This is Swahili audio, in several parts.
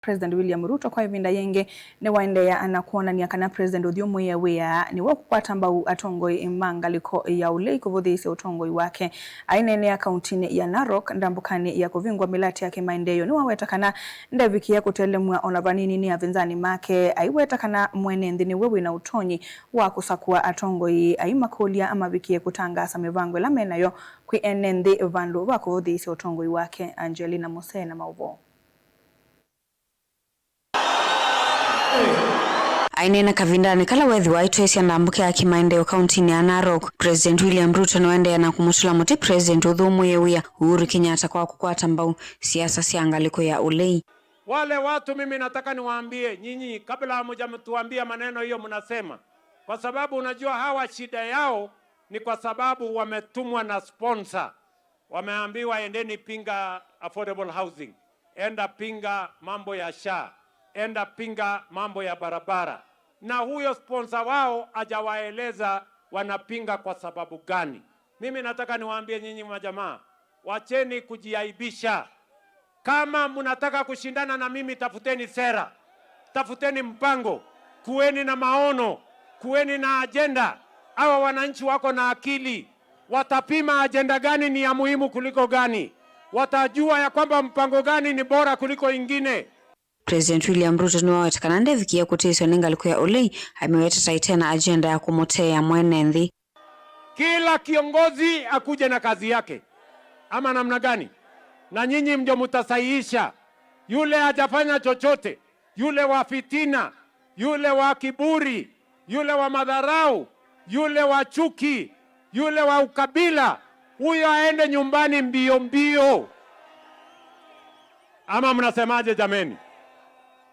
President William Ruto kwa ivinda yenge ni waendeea na kuonania kana President uthiumwie wia ni wa kukwata mbau atongoi imangaliko ya ulei kuvuthiisya utongoi wake. Ainenea kauntini ya Narok ndambukani ya kuvingwa milati ya kimaendeleo ni waweta kana ndevikia kutelemwa ona vanini ni avinzani make, aiweta kana mwene nthi niwe wina utonyi wa kusakua atongoi aimakulia amavikie kutangasa mivango ila menayo kwi ene nthi vandu va kuvuthiisya utongoi wake. Angelina Mose na mauvo. Ainena kavindani kala wethi waitwesya ndambuka ya kimaendeleo kauntini ya Narok, President William Ruto niwaendeea na kumutula muti President uthumwie wia Uhuru Kenyatta kwa kukwata mbau siasa sya ngaliko ya ulei. Wale watu mimi nataka niwaambie nyinyi, kabla hamjamtuambia maneno hiyo mnasema, kwa sababu unajua hawa shida yao ni kwa sababu wametumwa na sponsor, wameambiwa endeni pinga affordable housing, enda pinga mambo ya SHA, enda pinga mambo ya barabara, na huyo sponsor wao hajawaeleza wanapinga kwa sababu gani. Mimi nataka niwaambie nyinyi majamaa, wacheni kujiaibisha. Kama mnataka kushindana na mimi, tafuteni sera, tafuteni mpango, kuweni na maono, kuweni na ajenda. Hawa wananchi wako na akili, watapima ajenda gani ni ya muhimu kuliko gani, watajua ya kwamba mpango gani ni bora kuliko ingine. President William Ruto niwawetekana ndevikie kutiswa ni ngaliko ya ulei ameweta tena ajenda ya kumutea mwene nthi. Kila kiongozi akuje na kazi yake, ama namna gani? Na nyinyi ndio mtasahihisha. Yule hajafanya chochote, yule wa fitina, yule wa kiburi, yule wa madharau, yule wa chuki, yule wa ukabila, huyo aende nyumbani mbio mbio. Ama mnasemaje jameni?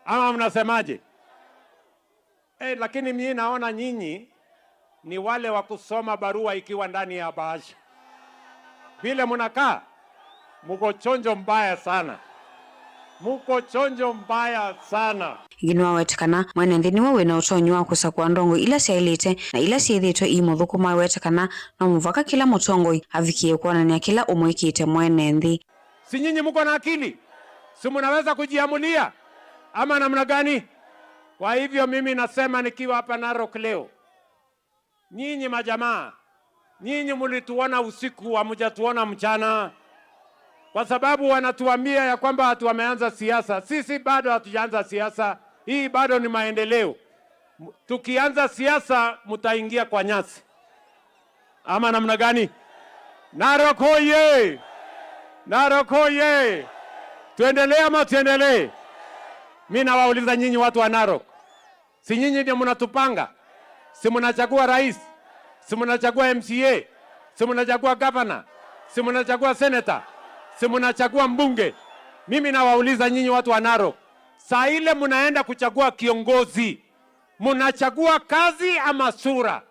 Ama mnasemaje? Lakini mimi naona nyinyi ni wale wa kusoma barua ikiwa ndani ya bahasha. Vile mnakaa muko chonjo mbaya sana, muko chonjo mbaya sana. Ingi niwawetekana mwene nthi niwe wina utonyi wa kusakua ndongoi ila syailite na ila syithitwe ii muthukuma wetekana no muvaka kila mutongoi avikie kwonania kila umwikite mwene nthi. Si nyinyi muko na akili? Si mnaweza kujiamulia ama namna gani? Kwa hivyo mimi nasema nikiwa hapa Narok leo, nyinyi majamaa, nyinyi mulituona usiku, hamjatuona mchana, kwa sababu wanatuambia ya kwamba watu wameanza siasa. Sisi bado hatujaanza siasa, hii bado ni maendeleo. Tukianza siasa mtaingia kwa nyasi ama namna gani? Narok hoye! Narok hoye! Tuendelee ama tuendelee? Mimi nawauliza nyinyi watu wa Narok, si nyinyi ndio mnatupanga? Si mnachagua rais? Si mnachagua MCA? Si mnachagua governor? Si mnachagua senator? Si mnachagua mbunge? Mimi nawauliza nyinyi watu wa Narok, saa ile mnaenda kuchagua kiongozi, mnachagua kazi ama sura?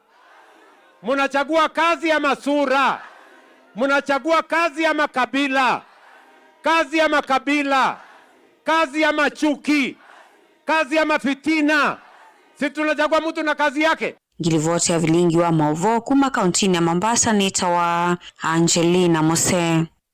Mnachagua kazi ama sura? Mnachagua kazi ama kabila? Kazi ama kabila? Kazi ama chuki? Kazi ama fitina? Si tunachagua mtu na kazi yake. Ngilivoti ya vilingi wa mauvo kuma kauntini ya Mombasa ni tawa Angelina Mose.